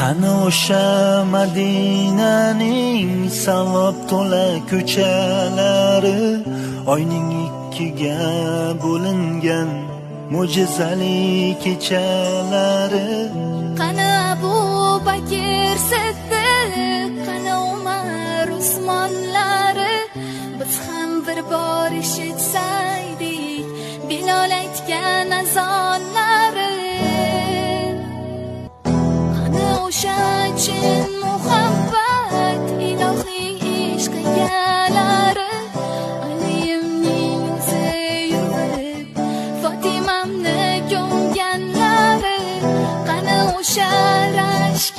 Qani o'sha Madinaning savob to'la ko'chalari, oyning ikkiga bo'lingan mo'jizali kechalari. Qani Abu Bakr Siddiq, qani Umar Usmonlari, biz ham bir bor eshitsaydik Bilol aytgan azonlari. Qani o'sha chin muhabbat, ilohiy ishq egalari, Alimning o'zi yurib Fatimamni ko'mganlari. Qani o'sha rashk